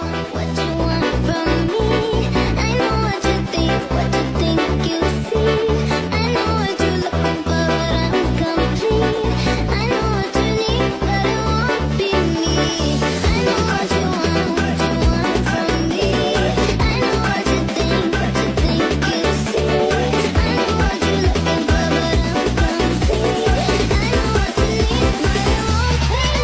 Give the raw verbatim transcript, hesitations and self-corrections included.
What you want from me? I know what you think, what you think you see. I know what you're looking for, but I'm complete. I know what you need, but it won't be me. I know what you want, what you want from me. I know what you think, what you think you see. I know what you're looking for, but I'm complete. I know what you need, but it won't be me.